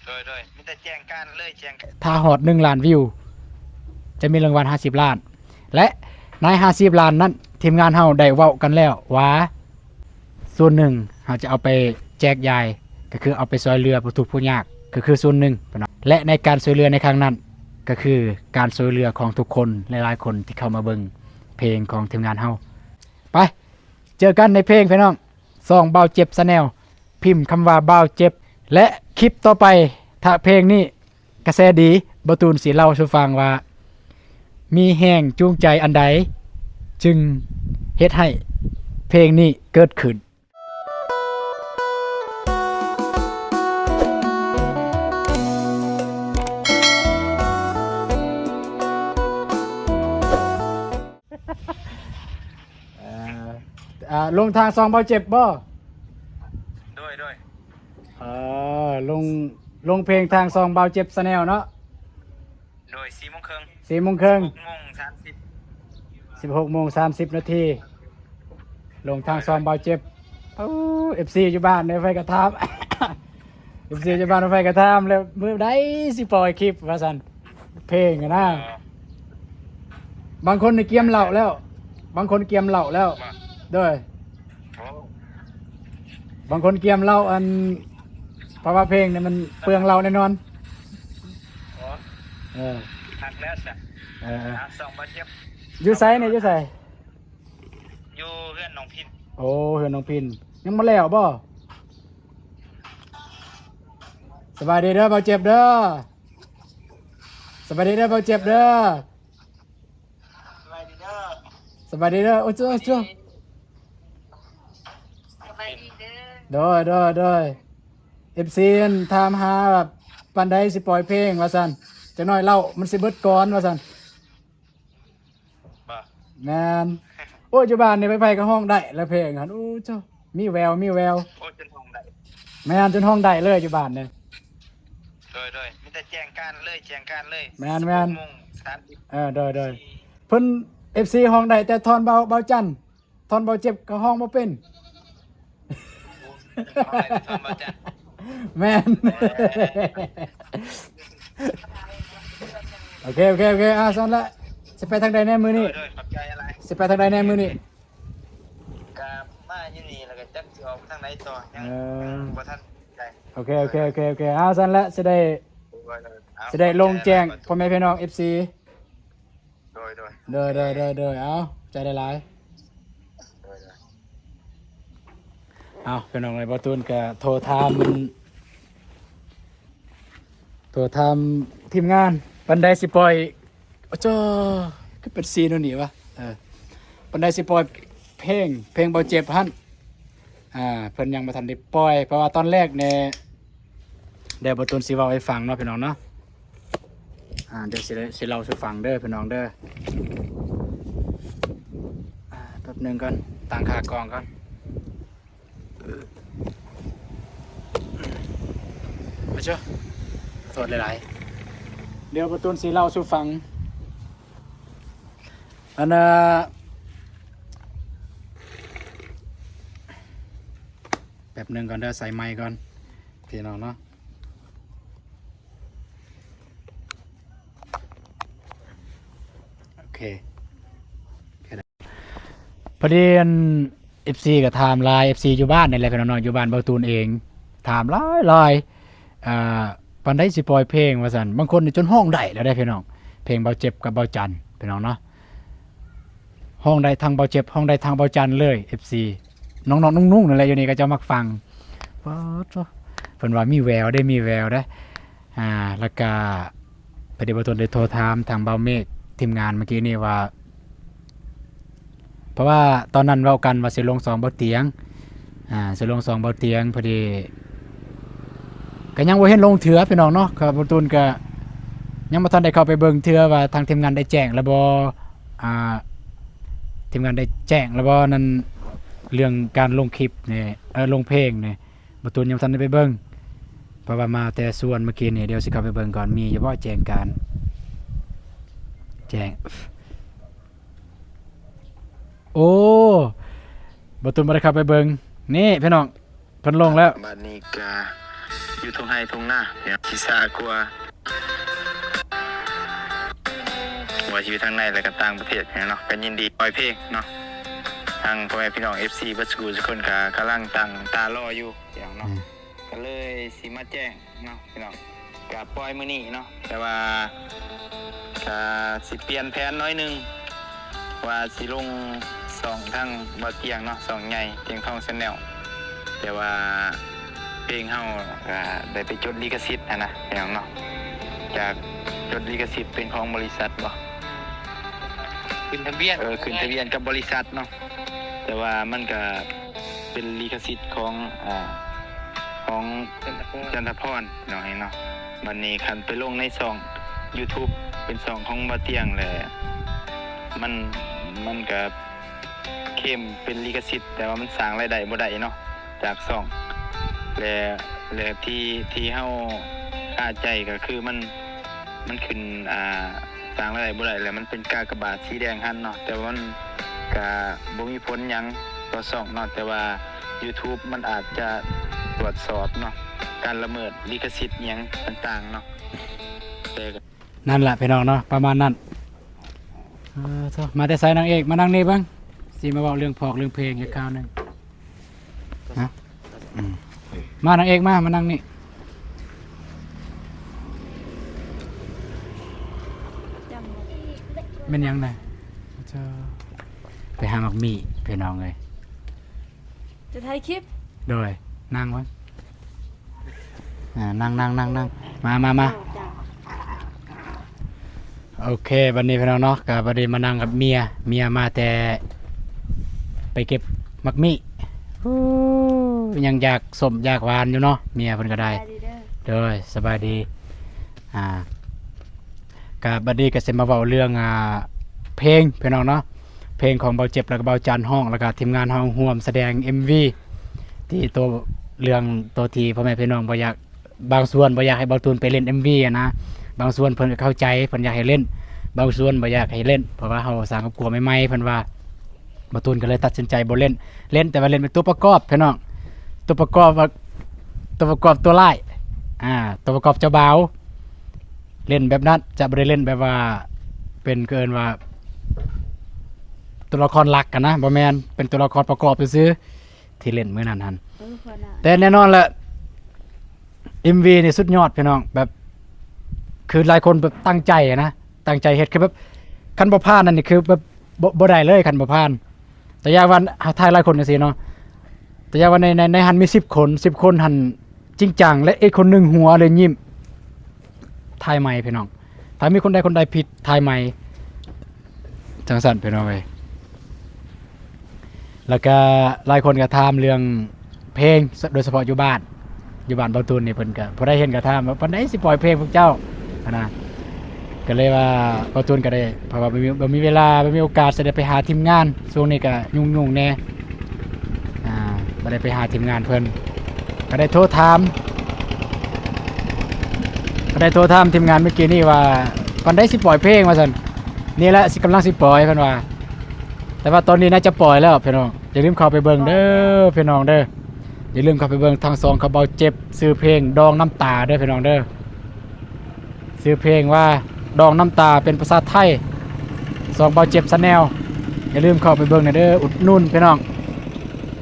ໂດຍ ໂດຍ ມີແຕ່ແຈ້ງການເລີຍ ແຈ້ງການ. ຖ້າຮອດໜຶ່ງລ້ານວິວ ຈະມີລາງວັນຫ້າສິບລ້ານ ແລະ ໃນຫ້າສິບລ້ານນັ້ນ ທີມງານເຮົາໄດ້ເວົ້າກັນແລ້ວວ່າ ສ່ວນໜຶ່ງເຮົາຈະເອົາໄປແຈກຢາຍ ກໍຄືເອົາໄປຊ່ວຍເຫຼືອຜູ້ທຸກຜູ້ຍາກ ກໍຄືສ່ວນໜຶ່ງ ແລະ ໃນການຊ່ວຍເຫຼືອໃນຄັ້ງນັ້ນ ກໍຄືການຊ່ວຍເຫຼືອຂອງທຸກຄົນ ຫຼາຍໆຄົນທີ່ເຂົ້າມາເບິ່ງເພງຂອງທີມງານເຮົາ. ໄປ ເຈີກັນໃນເພງ ພີ່ນ້ອງ ຊ່ອງບ່າວເຈັບ Channel ພິມຄຳວ່າບ່າວເຈັບ ແລະ ຄລິບຕໍ່ໄປ ຖ້າເພງນີ້ກະແສດີ ບ່າວຕູນຊິເລົ່າສູ່ຟັງວ່າ ມີແຮງຈູງໃຈອັນໃດ ຈຶ່ງເຮັດໃຫ້ເພງນີ້ເກີດຂຶ້ນ. ເອີ ອ່າ ລົງທາງຊ່ອງບ່າວເຈັບບໍ່? ໂດຍ ໂດຍ ເອີ ລົງ ລົງເພງທາງຊ່ອງບ່າວເຈັບ Channel ເນາະ. ໂດຍ ສີ່ໂມງເຄິ່ງ ສີ່ໂມງເຄິ່ງ ສິບຫົກໂມງສາມສິບ ສິບຫົກໂມງສາມສິບນາທີ ລົງທາງຊ່ອງບ່າວເຈັບ. ໂອ້ ເອັຟຊີຢູ່ບ້ານເດ້ ໃຜກະຖາມ ເອັຟຊີຢູ່ບ້ານໃຜກະຖາມແລ້ວ ມື້ໃດຊິປ່ອຍຄລິບວ່າຊັ້ນ ເພງຫັ້ນນະ. ເອີ ບາງຄົນນີ້ກຽມເຫຼົ້າແລ້ວ ບາງຄົນກຽມເຫຼົ້າແລ້ວ. ໂດຍ ໂອ້ ບາງຄົນກຽມເຫຼົ້າ ອັນ ເພາະວ່າເພງນີ້ມັນເປືອງເຫຼົ້າແນ່ນອນ. ໂອ້ ເອີ ຄັກແລ້ວຊະ. ເອີ ເອີ ອ່າ ຊ່ອງບ່າວເຈັບ ຢູ່ໃສນີ້ ຢູ່ໃສ? ຢູ່ເຮືອນນ້ອງພິນ. ໂອ້ ເຮືອນນ້ອງພິນ ຍັງບໍ່ແລ້ວບໍ່? ສະບາຍດີເດີບ່າວເຈັບເດີ ສະບາຍດີເດີບ່າວເຈັບເດີ. ສະບາຍດີເດີ ສະບາຍດີເດີ. ໂອ້ ໂອ້ ສະບາຍດີເດີ. ໂດຍ ໂດຍ ໂດຍ ເອັຟຊີ ອັນ ຖາມຫາວ່າ ປານໃດຊິປ່ອຍເພງວ່າຊັ້ນ ຈັກໜ້ອຍເຫຼົ້າມັນຊິເບິດກ່ອນວ່າຊັ້ນ. ບໍ່ ແມ່ນ. ໂອ້ຍ ຢູ່ບ້ານນີ້ໃຜໆກໍຮ້ອງໄດ້ລະເພງຫັ້ນ. ໂອ້ ເຈົ້າ ມີແວວ ມີແວວ. ໂອ້ ຈົນຮ້ອງໄດ້. ແມ່ນ ຈົນຮ້ອງໄດ້ເລີຍຢູ່ບ້ານນີ້. ໂດຍ ໂດຍ ມີແຕ່ແຈ້ງການເລີຍ ແຈ້ງການເລີຍ. ແມ່ນ ແມ່ນ ສິບຫົກໂມງສາມສິບ. ເອີ ໂດຍ ໂດຍ ເພິ່ນ ເອັຟຊີ ຮ້ອງໄດ້ແຕ່ທ່ອນເບົາ ເບົາຈັນ ທ່ອນເບົາເຈັບກໍຮ້ອງບໍ່ເປັນ. ແມ່ນ. ໂອເຄ ໂອເຄ ໂອເຄ. ອ່າ ຊັ້ນລະ ຊິໄປທາງໃດແດ່ມື້ນີ້? ໂດຍ ໂດຍ ຂອບໃຈຫຼາຍ. ຊິໄປທາງໃດແດ່ມື້ນີ້? ກະມາຢູ່ນີ້ ແລ້ວກະຈັກຊິອອກໄປທາງໃດຕໍ່ ຍັງ ເອີ ຍັງບໍ່ທັນໃຈ. ໂອເຄ ໂອເຄ ໂອເຄ ໂອເຄ. ອ່າ ຊັ້ນລະ ຊິໄດ້ ໂດຍ ໂດຍ ຊິໄດ້ລົງແຈ້ງ ຂອບໃຈຫຼາຍ ພໍ່ແມ່ພີ່ນ້ອງ ເອັຟຊີ. ໂດຍ ໂດຍ ໂດຍ ໂດຍ ໂດຍ. ເອົາ ໃຈຫຼາຍໆ. ໂດຍ ໂດຍ. ເອົາ ພີ່ນ້ອງເອີຍ ບ່າວຕູນກະໂທຖາມ ໂທຖາມທີມງານ ປານໃດຊິປ່ອຍ ໂອ້ ເຈົ້າ ຄືເປັນຊີໂນນີ້ວະ? ເອີ ປານໃດຊິປ່ອຍເພງ ເພງເບົາເຈັບຫັ້ນ? ອ່າ ເພິ່ນຍັງບໍ່ທັນໄດ້ປ່ອຍ ເພາະວ່າຕອນແລກນີ້ ດຽວບ່າວຕູນຊິເວົ້າໃຫ້ຟັງເນາະ ພີ່ນ້ອງເນາະ. ອ່າ ດຽວຊິ ຊິເລົ່າສູ່ຟັງເດີ ພີ່ນ້ອງເດີ. ອ່າ ແປັບໜຶ່ງກ່ອນ ຕັ້ງຂາກອງກ່ອນ. ໂອ້ ເຈົ້າ ຂໍໂທດຫຼາຍໆ. ດຽວບ່າວຕູນຊິເລົ່າສູ່ຟັງ. ອັນ ອ່າ ແປັບໜຶ່ງກ່ອນເດີ ໃສ່ໄມກ່ອນ ພີ່ນ້ອງເນາະ. ໂອເຄ ພໍດີອັນ ເອັຟຊີກໍຖາມຫຼາຍ ເອັຟຊີຢູ່ບ້ານນີ້ແຫຼະ ພີ່ນ້ອງເນາະ ຢູ່ບ້ານບ່າວຕູນເອງ ຖາມຫຼາຍໆ ອ່າ ປານໃດຊິປ່ອຍເພງວ່າຊັ້ນ. ບາງຄົນນີ້ຈົນຮ້ອງໄດ້ແລ້ວເດ້ ພີ່ນ້ອງ ເພງເບົາເຈັບກັບເບົາຈັນ ພີ່ນ້ອງເນາະ. ຮ້ອງໄດ້ທັງເບົາເຈັບ ຮ້ອງໄດ້ທັງເບົາຈັນເລີຍ ເອັຟຊີ ນ້ອງໆນຸ່ງໆນັ້ນແຫຼະ ຢູ່ນີ້ເຂົາເຈົ້າມັກຟັງ. ປາດໂທ້ ເພິ່ນວ່າມີແວວເດ້ ມີແວວເດ້. ອ່າ ແລ້ວກະ ພໍດີບ່າວຕູນໄດ້ໂທຖາມທາງບ່າວເມກ ທີມງານເມື່ອກີ້ນີ້ວ່າ ເພາະວ່າຕອນນັ້ນເວົ້າກັນວ່າຊິລົງຊ່ອງບ່າວຕຽງ ອ່າ ຊິລົງຊ່ອງບ່າວຕຽງ ພໍດີກໍຍັງບໍ່ເຫັນລົງເທື່ອ ພີ່ນ້ອງເນາະ. ກໍບ່າວຕູນກໍຍັງບໍ່ທັນໄດ້ເຂົ້າໄປເບິ່ງເທື່ອວ່າທາງທີມງານໄດ້ແຈ້ງແລ້ວບໍ່ ອ່າ ທີມງານໄດ້ແຈ້ງແລ້ວບໍ່ ນັ້ນ ເລື່ອງການລົງຄລິບນີ້ ເອີ ລົງເພງນີ້ ບ່າວຕູນຍັງບໍ່ທັນໄດ້ໄປເບິ່ງ ເພາະວ່າມາແຕ່ສວນເມື່ອກີ້ນີ້. ດຽວຊິເຂົ້າໄປເບິ່ງກ່ອນ ມີຢູ່ບໍ່ແຈ້ງການ ແຈ້ງ ໂອ້ ບ່າວຕູນບໍ່ໄດ້ເຂົ້າໄປເບິ່ງ. ນີ້ ພີ່ນ້ອງ ເພິ່ນລົງແລ້ວ. ບັດນີ້ກະ ຢູ່ທົ່ງໄຮ່ທົ່ງນາ ຊິຊ້າກວ່າ ວ່າຢູ່ທາງໃນ ແລະ ກໍຕ່າງປະເທດເນາະ. ກໍຍິນດີປ່ອຍເພງເນາະ ທາງພໍ່ແມ່ພີ່ນ້ອງ ເອັຟຊີ ເບິດສູ່ສູ່ຄົນ ກໍກຳລັງຕັ້ງຕາລໍຢູ່ເນາະ. ອືມ ກໍເລີຍຊິມາແຈ້ງເນາະ ພີ່ນ້ອງ ກະປ່ອຍມື້ນີ້ເນາະ ແຕ່ວ່າກະຊິປ່ຽນແຜນໜ້ອຍໜຶ່ງ ວ່າຊິລົງຊ່ອງທາງບ່າວຕຽງເນາະ ຊ່ອງໃຫຍ່ ຕຽງທອງ Channel ແຕ່ວ່າເພງເຮົາກະໄດ້ໄປຈົດລິຂະສິດຫັ້ນນະ ພີ່ນ້ອງເນາະ. ຈາກຈົດລິຂະສິດເປັນຂອງບໍລິສັດບໍ ຂຶ້ນທະບຽນ ເອີ ຂຶ້ນທະບຽນກັບບໍລິສັດເນາະ ແຕ່ວ່າມັນກະ ເປັນລິຂະສິດຂອງ ອາ ຂອງຈັນທະພອນ ຈັນທະພອນເນາະ ເນາະ. ບັດນີ້ຄັນໄປລົງໃນຊ່ອງ YouTube ເປັນຊ່ອງຂອງບ່າວຕຽງແຫຼະ ມັນ ມັນກະເຄມເປັນລິຂະສິດ ແຕ່ວ່າມັນສ້າງລາຍໄດ້ບໍ່ໄດ້ເນາະ ຈາກຊ່ອງ ແລະ ແລະ ທີ່ ທີ່ເຮົາຄາໃຈກໍຄືມັນ ມັນຂຶ້ນ ອ່າ ສ້າງລາຍໄດ້ບໍ່ໄດ້ ແລ້ວມັນເປັນກາກະບາດສີແດງຫັ້ນເນາະ ແຕ່ວ່າມັນກະບໍ່ມີຜົນຫຍັງຕໍ່ຊ່ອງເນາະ ແຕ່ວ່າ YouTube ມັນອາດຈະຕວດສອບເນາະ ການລະເມີດລິຂະສິດຫຍັງຕ່າງໆເນາະ ແຕ່ ນັ້ນລະພີ່ນ້ອງເນາະ ປະມານນັ້ນ. ເອີ ມາແຕ່ໃສນາງເອກ? ມານັ່ງນີ້ເບິ່ງ ຊິມາເວົ້າເລື່ອງພອກເລື່ອງເພງຈັກຄາວໜຶ່ງ. ຮະ? ອືມ ມານາງເອກ ມາ ມານັ່ງນີ້. ແມ່ນຫຍັງນະ? ເຈົ້າ ໄປຫາໝາກມີ້ພີ່ນ້ອງເອີຍ. ຈະຖ່າຍຄລິບ? ໂດຍ ນັ່ງເບິ່ງ ອ່າ ນັ່ງໆໆໆ ມາ ມາ ມາ. ເຈົ້າ ເຈົ້າ. ໂອເຄ ບັດນີ້ພີ່ນ້ອງເນາະ ກໍບັດນີ້ມານັ່ງກັບເມຍ ເມຍມາແຕ່ໄປເກັບໝາກມີ້ ໂອ້ ຍັງຢາກສົ້ມຢາກຫວານຢູ່ເນາະ ເມຍເພິ່ນກໍໄດ້. ສະບາຍດີເດີ. ໂດຍ ສະບາຍດີ. ອ່າ ກໍບັດນີ້ກໍຊິມາເວົ້າເລື່ອງ ອ່າ ເພງພີ່ນ້ອງເນາະ ເພງຂອງບ່າວເຈັບ ແລ້ວກໍບ່າວຈັນຮ້ອງ ແລ້ວກໍທີມງານເຮົາຮ່ວມສະແດງເອັມວີ ທີ່ໂຕ ເລື່ອງໂຕທີ່ພໍ່ແມ່ພີ່ນ້ອງບໍ່ຢາກ ບາງສ່ວນບໍ່ຢາກໃຫ້ບ່າວຕູນໄປຫຼິ້ນເອັມວີຫັ້ນນະ ບາງສ່ວນເພິ່ນກໍເຂົ້າໃຈ ເພິ່ນຢາກໃຫ້ຫຼິ້ນ ບາງສ່ວນບໍ່ຢາກໃຫ້ຫຼິ້ນ ເພາະວ່າເຮົາສ້າງຄອບຄົວໃໝ່ໆ ເພິ່ນວ່າ ບ່າວຕູນກໍເລີຍຕັດສິນໃຈບໍ່ຫຼິ້ນ ຫຼິ້ນແຕ່ວ່າຫຼິ້ນເປັນຕົວປະກອບພີ່ນ້ອງ ຕົວປະກອບວ່າ ຕົວປະກອບຕົວຮ້າຍ ອ່າ ຕົວປະກອບເຈົ້າບ່າວ ຫຼິ້ນແບບນັ້ນ ຈະບໍ່ໄດ້ຫຼິ້ນແບບວ່າເປັນ ເອີ້ນວ່າ ຕົວລະຄອນຫຼັກຫັ້ນນະ ບໍ່ແມ່ນ ເປັນຕົວລະຄອນປະກອບຊື່ໆ ທີ່ຫຼິ້ນມື້ນັ້ນຫັ້ນ ເອີ ແຕ່ແນ່ນອນແຫຼະ ເອັມວີນີ້ສຸດຍອດພີ່ນ້ອງ ແບບ ຄືຫຼາຍຄົນແບບຕັ້ງໃຈນະ ຕັ້ງໃຈເຮັດ ຄືແບບ ຄັນບໍ່ຜ່ານນັ້ນນີ້ ຄືແບບ ບໍ່ ບໍ່ໄດ້ເລີຍ ຄັນບໍ່ຜ່ານ. ຕົວຢ່າງວ່າ ຖ້າຫຼາຍຄົນຈັ່ງຊີ້ເນາະ ຕົວຢ່າງວ່າໃນ ໃນ ໃນຫັ້ນມີສິບຄົນ ສິບຄົນຫັ້ນຈິງຈັງ ແລະ ອີກຄົນໜຶ່ງຫົວ ຫຼື ຍິ້ມ ຖ່າຍໃໝ່ພີ່ນ້ອງ ຖ້າມີຄົນໃດຄົນໃດຜິດ ຖ່າຍໃໝ່ ຈັ່ງຊັ້ນພີ່ນ້ອງເອີຍ. ແລ້ວກະຫຼາຍຄົນກະຖາມເລື່ອງເພງ ໂດຍສະເພາະຢູ່ບ້ານ ຢູ່ບ້ານບ່າວຕູນນີ້ ເພິ່ນກະ ຜູ້ໃດເຫັນກະຖາມວ່າ ປານໃດຊິປ່ອຍເພງພວກເຈົ້າຫັ້ນນະ ກະເລີຍວ່າບ່າວຕູນກະໄດ້ ເພາະວ່າບໍ່ມີ ບໍ່ມີເວລາ ບໍ່ມີໂອກາດ ຊິໄດ້ໄປຫາທີມງານ ຊ່ວງນີ້ກະຫຍຸ້ງໆແດ່ ອ່າ ບໍ່ໄດ້ໄປຫາທີມງານເພິ່ນ ກະໄດ້ໂທຖາມ ກະໄດ້ໂທຖາມທີມງານມື້ກີ້ນີ້ວ່າ ປານໃດຊິປ່ອຍເພງວ່າຊັ້ນ ນີ້ແຫຼະ ຊິ ກຳລັງຊິປ່ອຍ ເພິ່ນວ່າ ແຕ່ວ່າຕອນນີ້ໜ້າຈະປ່ອຍແລ້ວພີ່ນ້ອງ ຢ່າລືມເຂົ້າໄປເບິ່ງເດີ ພີ່ນ້ອງເດີ ຢ່າລືມເຂົ້າໄປເບິ່ງທາງຊ່ອງຂອງບ່າວເຈັບ ຊື່ເພງດອງນ້ຳຕາເດີພີ່ນ້ອງເດີ ຊື່ເພງວ່າດອງນ້ຳຕາ ເປັນພາສາໄທ ຊ່ອງບ່າວເຈັບ Channel ຢ່າລືມເຂົ້າໄປເບິ່ງແດ່ເດີ ອຸດໜູນພີ່ນ້ອງ.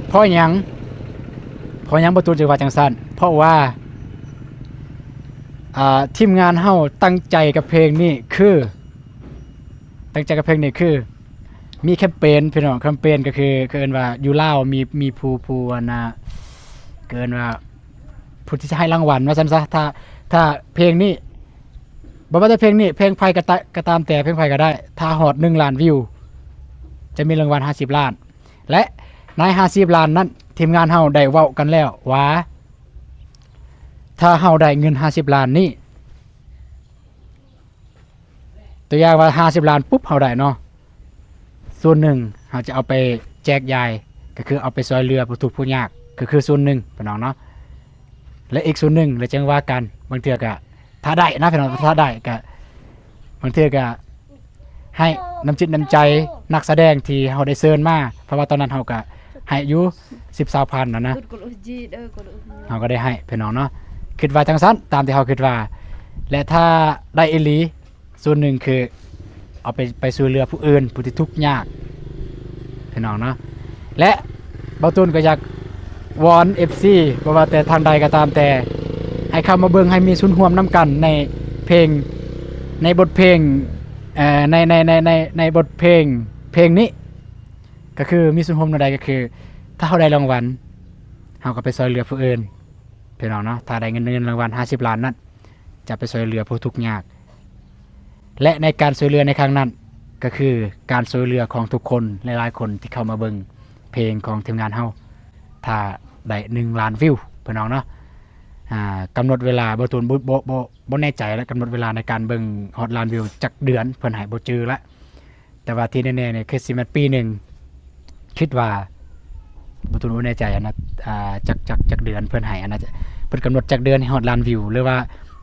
ເພາະຫຍັງ ເພາະຫຍັງບ່າວຕູນຈຶ່ງວ່າຈັ່ງຊັ້ນ ເພາະວ່າ ອ່າ ທີມງານເຮົາຕັ້ງໃຈກັບເພງນີ້ຄື ຕັ້ງໃຈກັບເພງນີ້ຄື ມີແຄມເປນພີ່ນ້ອງ ແຄມເປນກໍຄື ເຂົາເອີ້ນວ່າຢູ່ລາວມີ ມີຜູ້ ຜູ້ອັນນ່າ ເຂົາເອີ້ນວ່າ ຜູ້ທີ່ຈະໃຫ້ລາງວັນວ່າຊັ້ນຊະ ຖ້າ ຖ້າເພງນີ້ ບໍ່ວ່າແຕ່ເພງນີ້ ເພງໃຜກໍຕາ ກໍຕາມແຕ່ ເພງໃຜກໍໄດ້ ຖ້າຮອດໜຶ່ງລ້ານວິວ ຈະມີລາງວັນຫ້າສິບລ້ານ ແລະ ໃນຫ້າສິບລ້ານນັ້ນ ທີມງານເຮົາໄດ້ເວົ້າກັນແລ້ວວ່າ ຖ້າເຮົາໄດ້ເງິນຫ້າສິບລ້ານນີ້ ຕົວຢ່າງວ່າຫ້າສິບລ້ານປຸບເຮົາໄດ້ເນາະ ສ່ວນໜຶ່ງເຮົາຈະເອົາໄປແຈກຢາຍ ກໍຄືເອົາໄປຊ່ວຍເຫຼືອຜູ້ທຸກຜູ້ຍາກ ກໍຄືສ່ວນໜຶ່ງພີ່ນ້ອງເນາະ ແລະ ອີກສ່ວນໜຶ່ງແລ້ວຈັ່ງວ່າກັນ ບາງເທື່ອກະ ຖ້າໄດ້ນະພີ່ນ້ອງ ຖ້າໄດ້ກະ ບາງເທື່ອກະໃຫ້ນ້ຳຈິດນ້ຳໃຈນັກສະແດງທີ່ເຮົາໄດ້ເຊີນມາ ເພາະວ່າຕອນນັ້ນເຮົາກະໃຫ້ຢູ່ສິບ ຊາວພັນຫັ້ນນະ ເຮົາກໍໄດ້ໃຫ້ພີ່ນ້ອງເນາະ ເ ຄິດວ່າຈັ່ງຊັ້ນ ຕາມທີ່ເຮົາຄິດວ່າ ແລະ ຖ້າໄດ້ອີ່ຫຼີ ສ່ວນໜຶ່ງຄືເອົາໄປ ໄປຊ່ວຍເຫຼືອຜູ້ອື່ນ ຜູ້ທີ່ທຸກຍາກ ພີ່ນ້ອງເນາະ. ແລະ ບ່າວຕູນກໍຢາກວອນເອັຟຊີ ບໍ່ວ່າແຕ່ທາງໃດກໍຕາມແຕ່ ໃຫ້ເຂົ້າມາເບິ່ງ ໃຫ້ມີສ່ວນຮ່ວມນຳກັນໃນເພງ ໃນບົດເພງ ເອີ ໃນ ໃນ ໃນ ໃນ ໃນບົດເພງ ເພງນີ້ ກໍຄືມີສ່ວນຮ່ວມແນວໃດ ກໍຄື ຖ້າເຮົາໄດ້ລາງວັນ ເຮົາກໍໄປຊ່ວຍເຫຼືອຜູ້ອື່ນ ພີ່ນ້ອງເນາະ. ຖ້າໄດ້ເງິນ ເງິນລາງວັນຫ້າສິບລ້ານນັ້ນ ຈະໄປຊ່ວຍເຫຼືອຜູ້ທຸກຍາກ ແລະ ໃນການຊ່ວຍເຫຼືອໃນຄັ້ງນັ້ນ ກໍຄືການຊ່ວຍເຫຼືອຂອງທຸກຄົນ ຫຼາຍໆຄົນທີ່ເຂົ້າມາເບິ່ງເພງຂອງທີມງານເຮົາ ຖ້າໄດ້ໜຶ່ງລ້ານວິວ ພີ່ນ້ອງເນາະ. ອາ ກຳນົດເວລາ ບ່າວຕູນບໍ່ ບໍ່ ບໍ່ ບໍ່ແນ່ໃຈແລ້ວ ກຳນົດເວລາໃນການເບິ່ງຮອດລ້ານວິວຈັກເດືອນ ເພິ່ນໃຫ້ບໍ່ຈື່ລະ. ແຕ່ວ່າທີ່ແນ່ໆນີ້ຄືຊິແມ່ນປີໜຶ່ງ ຄິດວ່າ ບໍ່ ບໍ່ແນ່ໃຈອັນນະ ອ່າ ຈັກ ຈັກ ຈັກເດືອນເພິ່ນໃຫ້ອັນນະ ເພິ່ນກຳນົດຈັກເດືອນໃຫ້ຮອດລ້ານວິວ ຫຼືວ່າ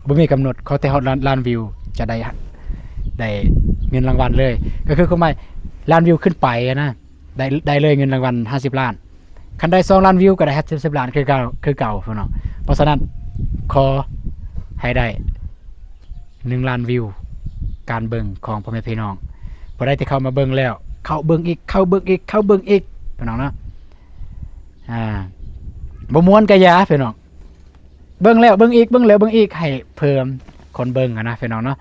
ບໍ່ມີກຳນົດ ຂໍແຕ່ຮອດລ້ານ ລ້ານວິວຈະໄດ້ ໄດ້ເງິນລາງວັນເລີຍ. ກໍຄືຄວາມໝາຍລ້ານວິວຂຶ້ນໄປຫັ້ນນະ ໄດ້ ໄດ້ເລີຍເງິນລາງວັນຫ້າສິບລ້ານ. ຄັນໄດ້ສອງລ້ານວິວກໍໄດ້ຫ້າສິບລ້ານຄືເກົ່າ ຄືເກົ່າ ພີ່ນ້ອງ. ເພາະສະນັ້ນ ຂໍໃຫ້ໄດ້ໜຶ່ງລ້ານວິວ ການເບິ່ງຂອງພໍ່ແມ່ພີ່ນ້ອງ. ຜູ້ໃດທີ່ເຂົ້າມາເບິ່ງແລ້ວ ເຂົ້າເບິ່ງອີກ ເຂົ້າເບິ່ງອີກ ເຂົ້າເບິ່ງອີກ ພີ່ນ້ອງເນາະ. ອ່າ ບໍ່ມ່ວນກະຢ່າ ພີ່ນ້ອງ ເບິ່ງແລ້ວເບິ່ງອີກ ເບິ່ງແລ້ວເບິ່ງອີກ ໃຫ້ເພີ່ມຄົນເບິ່ງຫັ້ນນະ ພີ່ນ້ອງເນາະ.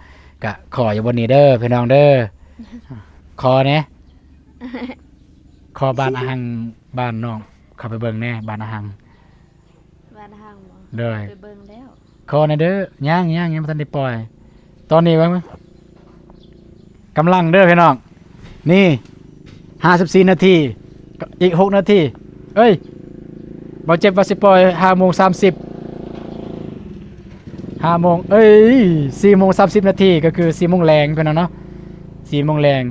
ກະຂໍຢູ່ບ່ອນນີ້ເດີ ພີ່ນ້ອງເດີ ຂໍແດ່. ຂໍບ້ານອາຫັງ ບ້ານນ້ອງເຂົ້າໄປເບິ່ງແດ່ ບ້ານອາຫັງ. ບ້ານອາຫັງບໍ? ໂດຍ ໄປເບິ່ງແລ້ວ. ຂໍແດ່ເດີ. ຍັງ ຍັງ ຍັງບໍ່ທັນໄດ້ປ່ອຍ. ຕອນນີ້ເບິ່ງ ກຳລັງເດີພີ່ນ້ອງ. ນີ້ ຫ້າສິບສີ່ນາທີ ອີກຫົກນາທີ. ເອີຍ ບ່າວເຈັບວ່າຊິປ່ອຍຫ້າໂມງສາມສິບ ຫ້າໂມງ ເອີຍ ສີ່ໂມງສາມສິບນາທີ ກໍຄືສີ່ໂມງແລງ ພີ່ນ້ອງເນາະ. ສີ່ໂມງແລງ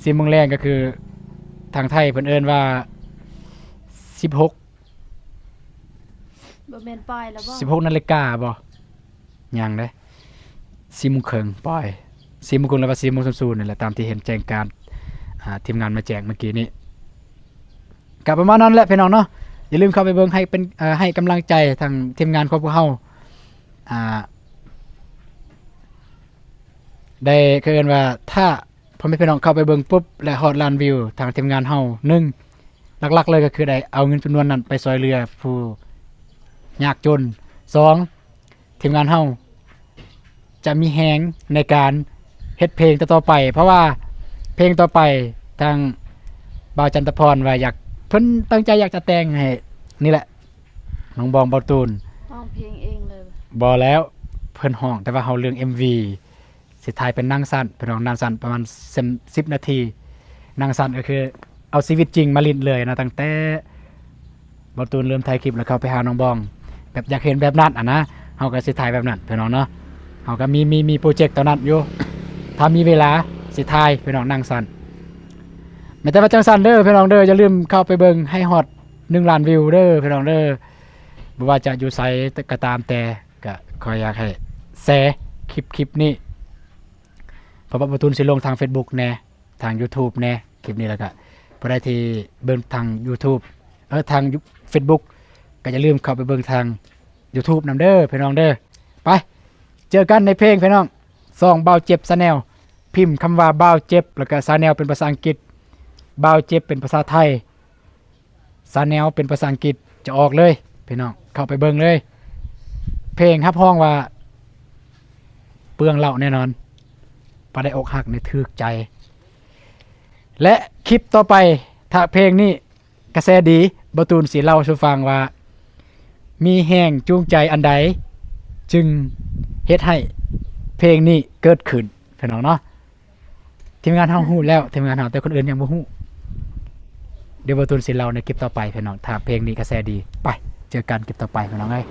ສີ່ໂມງແລງ ກໍຄືທາງໄທເພິ່ນເອີ້ນວ່າສິບຫົກ ບໍ່ແມ່ນປ່ອຍແລ້ວບໍ? ສິບຫົກນາລິກາບໍ? ຍັງເດ້ ສີ່ໂມງເຄິ່ງ ປ່ອຍ ສີ່ໂມງເຄິ່ງ ຫຼືວ່າສີ່ໂມງສູນສູນນີ້ແຫຼະ ຕາມທີ່ເຫັນແຈ້ງການ ອ່າ ທີມງານມາແຈ້ງເມື່ອກີ້ນີ້. ກໍປະມານນັ້ນແຫຼະພີ່ນ້ອງເນາະ. ຢ່າລືມເຂົ້າໄປເບິ່ງໃຫ້ເປັນ ເອີ ໃຫ້ກຳລັງໃຈທາງທີມງານຂອງພວກເຮົາ ອ່າ ໄດ້ ເຂົາເອີ້ນວ່າ ຖ້າພໍ່ແມ່ພີ່ນ້ອງເຂົ້າໄປເບິ່ງປຸບ ແລະ ຮອດລ້ານວິວ ທາງທີມງານເຮົາ ໜຶ່ງ ຫຼັກໆເລີຍກໍຄືໄດ້ເອົາເງິນຈຳນວນນັ້ນໄປຊ່ວຍເຫຼືອຜູ້ຍາກຈົນ. ສອງ ທີມງານເຮົາຈະມີແຮງໃນການເຮັດເພງຕໍ່ໆໄປ ເພາະວ່າເພງຕໍ່ໄປທາງບ່າວຈັນຕະພອນວ່າຢາກ ເພິ່ນຕັ້ງໃຈຢາກຈະແຕ່ງໃຫ້ ນີ້ແຫຼະ ນ້ອງບອງ ບ່າວຕູນ. ຮ້ອງເພງເອງເລີຍ? ບໍ່ແລ້ວ ເພິ່ນຮ້ອງ ແຕ່ວ່າເຮົາເລື່ອງເອັມວີ ຊິຖ່າຍເປັນໜັງສັ້ນ ພີ່ນ້ອງ ໜັງສັ້ນປະມານສິບນາທີ. ໜັງສັ້ນກໍຄືເອົາຊີວິດຈິງມາຫຼິ້ນເລີຍນະ ຕັ້ງແຕ່ບ່າວຕູນເລີ່ມຖ່າຍຄລິບ ແລ້ວເຂົ້າໄປຫານ້ອງບອງ ແບບຢາກເຫັນແບບນັ້ນຫັ້ນນະ. ເຮົາກໍຊິຖ່າຍແບບນັ້ນ ພີ່ນ້ອງເນາະ. ເຮົາກໍມີ ມີ ມີໂປຣເຈັກຕອນນັ້ນຢູ່ ຖ້າມີເວລາຊິຖ່າຍ ພີ່ນ້ອງ ໜັງສັ້ນ. ແມ່ນແຕ່ວ່າຈັ່ງຊັ້ນເດີ ພີ່ນ້ອງເດີ ຢ່າລືມເຂົ້າໄປເບິ່ງໃຫ້ຮອດໜຶ່ງລ້ານວິວເດີ ພີ່ນ້ອງເດີ. ບໍ່ວ່າຈະຢູ່ໃສກໍຕາມແຕ່ ກະຂໍຢາກໃຫ້ແຊຄລິບ ຄລິບນີ້ ເພາະວ່າບ່າວຕູນຊິລົງທາງເຟສບຸກແດ່ ທາງຢູທູບແດ່ ຄລິບນີ້. ແລ້ວກະຜູ້ໃດທີ່ເບິ່ງທາງຢູທູບ ເອີ ທາງເຟສບຸກ ກໍຢ່າລືມເຂົ້າໄປເບິ່ງທາງຢູທູບນຳເດີ ພີ່ນ້ອງເດີ. ໄປ ເຈີກັນໃນເພງ ພີ່ນ້ອງ. ຊ່ອງບ່າວເຈັບແຊນແນວ ພິມຄຳວ່າບ່າວເຈັບ ແລ້ວກະແຊນແນວເປັນພາສາອັງກິດ ບ່າວເຈັບເປັນພາສາໄທ ແຊນແນວເປັນພາສາອັງກິດຈະອອກເລີຍ ພີ່ນ້ອງ ເຂົ້າໄປເບິ່ງເລີຍ. ເພງຮັບຮອງວ່າເປືອງເຫຼົ້າແນ່ນອນ ປາໄດ້ອົກຫັກນີ້ຖືກໃຈ. ແລະ ຄລິບຕໍ່ໄປ ຖ້າເພງນີ້ກະແສດີ ບ່າວຕູນຊິເລົ່າສູ່ຟັງວ່າ ມີແຮງຈູງໃຈອັນໃດຈຶ່ງເຮັດໃຫ້ເພງນີ້ເກີດຂຶ້ນ ພີ່ນ້ອງເນາະ. ທີມງານເຮົາຮູ້ແລ້ວ ທີມງານເຮົາ ແຕ່ຄົນອື່ນຍັງບໍ່ຮູ້. ດຽວບ່າວຕູນຊິເລົ່າໃນຄລິບຕໍ່ໄປ ພີ່ນ້ອງ ຖ້າເພງນີ້ກະແສດີ. ໄປ ເຈີກັນຄລິບຕໍ່ໄປ ພີ່ນ້ອງເອີຍ.